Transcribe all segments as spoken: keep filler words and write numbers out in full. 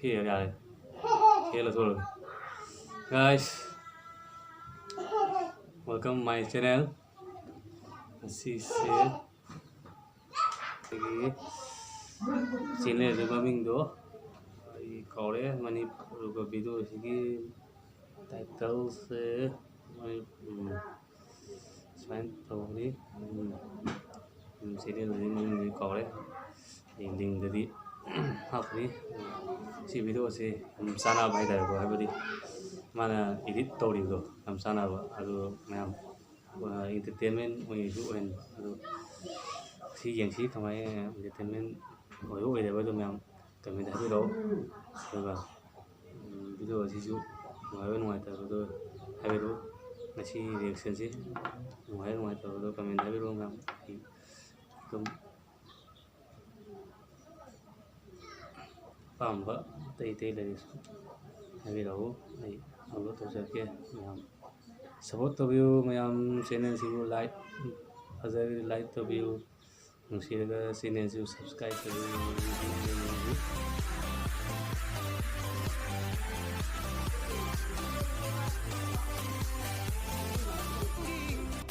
ꯁꯤ ꯌꯥꯔꯦ, ꯌꯥꯔꯦ꯫ ꯁꯤ ꯂꯧꯊꯣꯛꯑꯒꯦ꯫ Guys, welcome my channel. ꯉꯁꯤꯁꯦ ꯑꯩꯒꯤ ꯆꯦꯅꯦꯜꯒꯤ ꯃꯃꯤꯡꯗꯣ ꯑꯩ ꯀꯥꯎꯔꯦ꯫ ꯃꯅꯤꯄꯨꯔ video ꯁꯤꯒꯤ title ꯁꯦ ꯃꯅꯤ-, ꯎꯝ, ꯁꯨꯃꯥꯏꯅ ꯇꯧꯕꯅꯤ꯫ ꯎꯝ, ꯎꯝ, ꯆꯦꯅꯦꯜꯗꯨꯒꯤ ꯃꯃꯤꯡꯗꯤ ꯀꯥꯎꯔꯦ꯫ ꯑꯩ link ꯇꯗꯤ ꯍꯥꯞꯀꯅꯤ꯫ ꯁꯤ video ꯁꯦ ꯌꯥꯝ ꯆꯥꯟꯅꯕ ꯍꯥꯏꯇꯥꯔꯦꯀꯣ, ꯍꯥꯏꯕꯗꯤ ꯃꯥꯅ edit ꯇꯧꯔꯤꯕꯗꯣ ꯌꯥꯝ ꯆꯥꯟꯅꯕ꯫ ꯑꯗꯨ ꯃꯌꯥꯝ ꯑ, entertainment ꯑꯣꯏꯅꯁꯨ ꯑꯣꯏꯍꯟꯕ꯫ ꯑꯗꯨ ꯁꯤ ꯌꯦꯡꯁꯤ, ꯀꯃꯥꯏꯅ entertainment ꯑꯣꯏꯕ ꯑꯣꯏꯗꯕ ꯑꯗꯨ ꯃꯌꯥꯝ comment ꯍꯥꯏꯕꯤꯔꯛꯑꯣ꯫ ꯑꯗꯨꯒ, ꯎꯝ, video ꯑꯁꯤꯁꯨ ꯅꯨꯡꯉꯥꯏꯕ ꯅꯨꯡꯉꯥꯏꯇꯕꯗꯣ ꯍꯥꯏꯕꯤꯔꯛꯑꯣ꯫ ꯉꯁꯤ reaction ꯁꯤ ꯅꯨꯡꯉꯥꯏꯕ ꯅꯨꯡꯉꯥꯏꯇꯕꯗꯣ comment ꯍꯥꯏꯕꯤꯔꯛꯑꯣ ꯃꯌꯥꯝ꯫ ꯑꯩ ꯑꯗꯨꯝ ꯑꯄꯥꯝꯕ ꯑꯇꯩ ꯑꯇꯩ ꯂꯩꯔꯁꯨ ꯍꯥꯏꯕꯤꯔꯛꯎ, ꯑꯩ upload ꯇꯧꯖꯔꯛꯀꯦ꯫ ꯃꯌꯥꯝ support ꯇꯧꯕꯤꯌꯨ, ꯃꯌꯥꯝ channel ꯁꯤꯕꯨ like, ꯐꯖꯔꯒꯗꯤ like ꯇꯧꯕꯤꯌꯨ, ꯅꯨꯡꯁꯤꯔꯒ channel ꯁꯤꯕꯨ subscribe ꯇꯧꯕꯤꯌꯨ꯫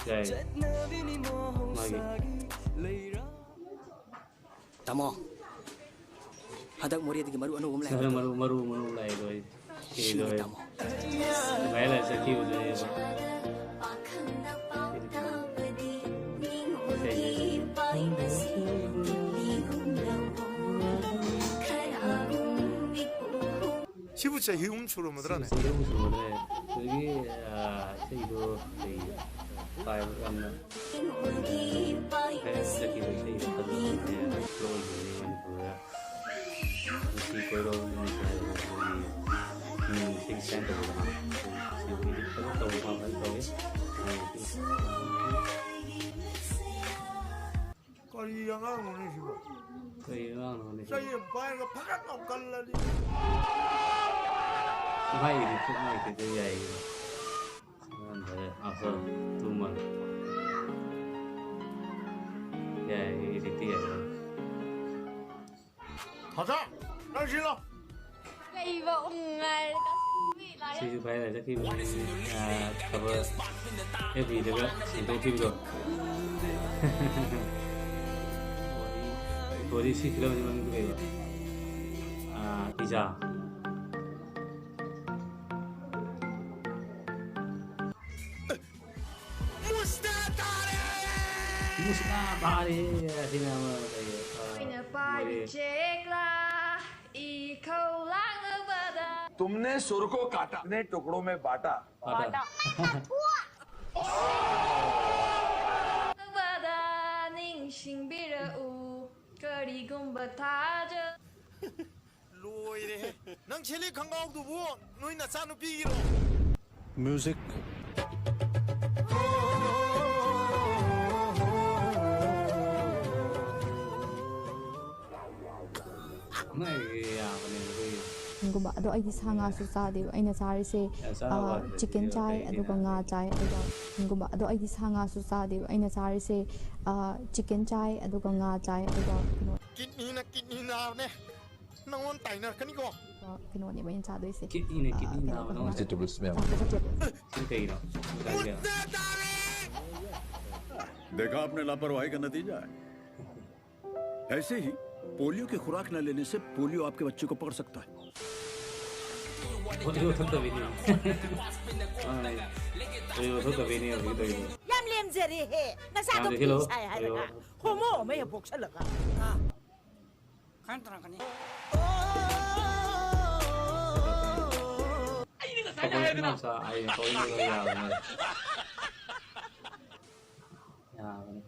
ꯌꯥꯏ꯫ ꯃꯥꯒꯤ ꯇꯥꯃꯣ, ꯍꯟꯗꯛ ꯃꯣꯔꯦꯗꯒꯤ ꯃꯔꯨ ꯑꯅꯧꯕ ꯑꯃ ꯂꯥꯛꯑꯦ꯫ ꯃꯔꯨ, ꯃꯔꯨ, ꯃꯔꯨ ꯂꯥꯛꯑꯦꯗꯣ ꯑꯩ꯫ ꯁꯤꯅꯤ ꯇꯥꯃꯣ꯫ ꯚꯥꯏꯔꯦꯜ ꯆꯠꯈꯤꯕꯗꯨꯅꯦꯕ꯫ ꯁꯤꯕꯨ ꯆꯍꯤ ꯑꯍꯨꯝ ꯁꯨꯔꯝꯃꯗ꯭ꯔꯥꯅꯦ? ꯆꯍꯤ ꯑꯍꯨꯝ ꯁꯨꯔꯝꯃꯗ꯭ꯔꯥꯅꯦ? ꯑꯗꯒꯤ, ꯑꯥ, ꯏꯁꯩꯗꯣ ꯀꯩ, ꯄꯥꯏꯕ ꯌꯥꯝꯅ ꯍꯦꯛ ꯆꯠꯈꯤꯕ ꯏꯁꯩꯗꯣ ꯐꯖꯕꯅꯦ, ꯂꯣꯏꯈꯤꯕꯅꯦ ꯃꯅꯤꯄꯨꯔꯗ꯫ ꯅꯨꯄꯤ ꯀꯣꯏꯔꯣ, ꯅꯨꯄꯤ ꯀꯣꯏꯔꯣ, ꯃꯤ ꯏꯁꯩ ꯁꯥꯏꯟ ꯇꯧꯕꯗ ꯃꯥ ꯁꯤꯕꯨ edit ꯐꯖꯅ ꯇꯧꯕ ꯃꯥ ꯐꯖꯅ ꯇꯧꯋꯤ꯫ ꯀꯔꯤ ꯑꯉꯥꯡꯅꯣꯅꯦ ꯁꯤꯕꯣ? ꯀꯔꯤ ꯑꯉꯥꯡꯅꯣꯅꯦ ꯁꯤꯕꯣ? ꯆꯩ ꯑꯃ ꯄꯥꯏꯔꯒ ꯐꯖꯅ ꯀꯜꯂꯗꯤ꯫ ꯃꯥꯏꯒꯤꯗꯤ ꯈꯨꯠ ꯃꯥꯏ ꯈꯤꯇ ꯌꯥꯏꯌꯦ꯫ ꯑꯍꯥꯟꯕꯗ after two month꯫ ꯌꯥꯏ, ꯍꯧꯖꯤꯛꯇꯤ ꯌꯥꯏ꯫ ꯐꯖ! ꯅꯪ ꯁꯤꯂꯣ! ꯂꯩꯕ ꯎꯉꯥꯏ ꯀꯁꯨꯕꯤ ꯂꯥꯏ꯫ ꯁꯤꯁꯨ ꯚꯥꯏꯔꯦꯜ ꯆꯠꯈꯤꯕꯅꯤ꯫ ꯑꯥ, ꯈꯕꯔ ꯑꯦꯐ ꯕꯤꯗꯒ ꯁꯟꯗꯣꯛꯈꯤꯕꯗꯣ꯫ ꯀꯣꯔꯤ ꯁꯤ ꯐꯤꯂꯝꯁꯤ ꯃꯃꯤꯡꯗꯨ ꯀꯩꯕ? ꯑꯥ, ꯄꯤꯖꯥ꯫ ꯃꯨꯁꯇꯥ ꯇꯥꯔꯦ! ꯃꯨꯁꯇꯥ ꯇꯥꯔꯦ! ꯑꯁꯤꯅ ꯑꯃ ꯀꯩ, ꯑ, ꯑꯩꯅ ꯄꯥꯏꯕꯤ ꯃꯣꯏꯒꯤ ꯆꯦꯛꯂꯥ, ꯏ ꯈꯧ ꯂꯥꯡꯂꯕꯗ꯫ तुमने सुर को काटा, ने टुकड़ों में बांटा। ꯕꯥꯇꯥ꯫ ꯕꯗ ꯅꯤꯡꯁꯤꯡꯕꯤꯔꯛꯎ, ꯀꯔꯤꯒꯨꯝꯕ ꯊꯥꯖ- ꯂꯣꯏꯔꯦꯍꯦ꯫ ꯅꯪ ꯁꯦꯠꯂꯤ ꯈꯪꯒꯥꯎꯗꯨꯕꯨ ꯅꯣꯏ ꯅꯆꯥꯅꯨꯄꯤꯒꯤꯔꯣ? Music. ꯃꯥꯒꯤ ꯌꯥꯕꯅꯦ ꯑꯩꯈꯣꯏꯒꯤ꯫ ꯒꯨꯝꯕ꯫ ꯑꯗꯣ ꯑꯩꯗꯤ ꯁꯥ ꯉꯥꯁꯨ ꯆꯥꯗꯦꯕ꯫ ꯑꯩꯅ ꯆꯥꯔꯤꯁꯦ, ꯌꯥꯝ ꯆꯥꯕ ꯑꯥ, ꯋꯥꯠꯂꯦ꯫ ꯆꯤꯀꯟ ꯆꯥꯏ, ꯀꯩꯒꯤꯅꯣ? ꯑꯗꯨꯒ ꯉꯥ ꯆꯥꯏ, ꯑꯗꯨꯒ ꯒꯨꯝꯕ꯫ ꯑꯗꯣ ꯑꯩꯗꯤ ꯁꯥ ꯉꯥꯁꯨ ꯆꯥꯗꯦꯕ꯫ ꯑꯩꯅ ꯆꯥꯔꯤꯁꯦ, ꯑꯥ, ꯆꯤꯀꯟ ꯆꯥꯏ, ꯑꯗꯨꯒ ꯉꯥ ꯆꯥꯏ, ꯑꯗꯨꯒ ꯀꯩꯅꯣ꯫ ꯀꯤꯠꯅꯤꯅ ꯀꯤꯠꯅꯤ ꯅꯥꯕꯅꯦ꯫ ꯅꯪꯉꯣꯟ ꯇꯥꯏꯅꯔꯛꯀꯅꯤꯀꯣ꯫ ꯀꯩꯅꯣꯅꯦꯕ ꯑꯩꯅ ꯆꯥꯗꯣꯏꯁꯦ꯫ ꯀꯤꯠꯅꯤꯅ ꯀꯤꯠꯅꯤ ꯑꯥ, ꯀꯩꯅꯣ ꯅꯥꯕ ꯇꯧꯕ ꯅꯪ ꯃꯥꯜꯂꯦ꯫ ꯆꯥꯕ ꯐꯠꯇꯦꯕ꯫ ꯁꯤ ꯀꯩꯅꯣ? ꯃꯨꯠꯇ ꯇꯥꯔꯦ! देखा आपने लापरवाही का नतीजा है। ऐसे ही पोलियो की खुराक न लेने से पोलियो आपके बच्चे को पकड़ सकता है। ꯄꯣꯂꯤꯑꯣ ꯊꯛꯇꯕꯤꯅꯤ꯫ ꯄꯣꯂꯤꯑꯣ ꯊꯛꯇꯕꯤꯅꯤ ꯍꯧꯖꯤꯛ ꯇꯧꯔꯤꯁꯦ꯫ ꯌꯥꯝ ꯂꯦꯝꯖꯔꯦꯍꯦ, ꯅꯆꯥꯗꯣ ꯌꯥꯝ ꯐꯤ ꯂꯦꯝꯖꯔꯦ꯫ ꯁꯥꯏ ꯍꯥꯏꯔꯒ꯫ ꯄꯣꯂꯤꯑꯣ꯫ ꯍꯣꯃꯣ ꯑꯃ ꯍꯦꯛ ꯄꯣꯛꯁꯜꯂꯒ꯫ ꯈꯟ ꯇꯔꯛꯀꯅꯤ꯫ ꯑꯩꯅ ꯉꯁꯥꯏꯅ ꯑꯩꯈꯣꯏ ꯍꯥꯏꯗꯅ꯫ ꯏꯅꯥꯎꯆꯥ ꯑꯩ ꯀꯧꯔꯤꯕ ꯌꯥꯕꯅꯦ꯫ ꯌꯥꯕꯅꯦ꯫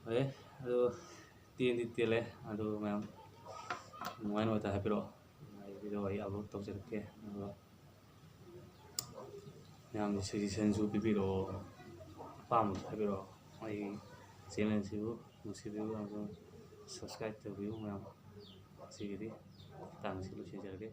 ꯍꯣꯏ, ꯑꯗꯨ ꯇꯦꯟꯗꯤ ꯇꯦꯜꯂꯦ꯫ ꯑꯗꯨ ꯃꯌꯥꯝ ꯅꯨꯡꯉꯥꯏ ꯅꯨꯡꯉꯥꯏꯇ ꯍꯥꯏꯕꯤꯔꯛꯑꯣ꯫ ꯑꯩ ꯚꯤꯗꯤꯑꯣ ꯑꯩ ꯑꯞꯂꯣꯗ ꯇꯧꯖꯔꯛꯀꯦ꯫ ꯑꯗꯨꯒ ꯃꯌꯥꯝꯒꯤ ꯁꯖꯦꯁꯟꯁꯨ ꯄꯤꯕꯤꯔꯛꯑꯣ, ꯑꯄꯥꯝꯕꯁꯨ ꯍꯥꯏꯕꯤꯔꯛꯑꯣ꯫ ꯑꯩ ꯆꯦꯅꯦꯜꯁꯤꯕꯨ ꯅꯨꯡꯁꯤꯕꯤꯌꯨ ꯑꯃꯁꯨꯡ ꯁꯕꯁꯀ꯭ꯔꯥꯏꯕ ꯇꯧꯕꯤꯌꯨ ꯃꯌꯥꯝ꯫ ꯉꯁꯤꯒꯤꯗꯤ ꯃꯇꯥꯡ ꯑꯁꯤ ꯂꯣꯏꯁꯤꯟꯖꯔꯒꯦ꯫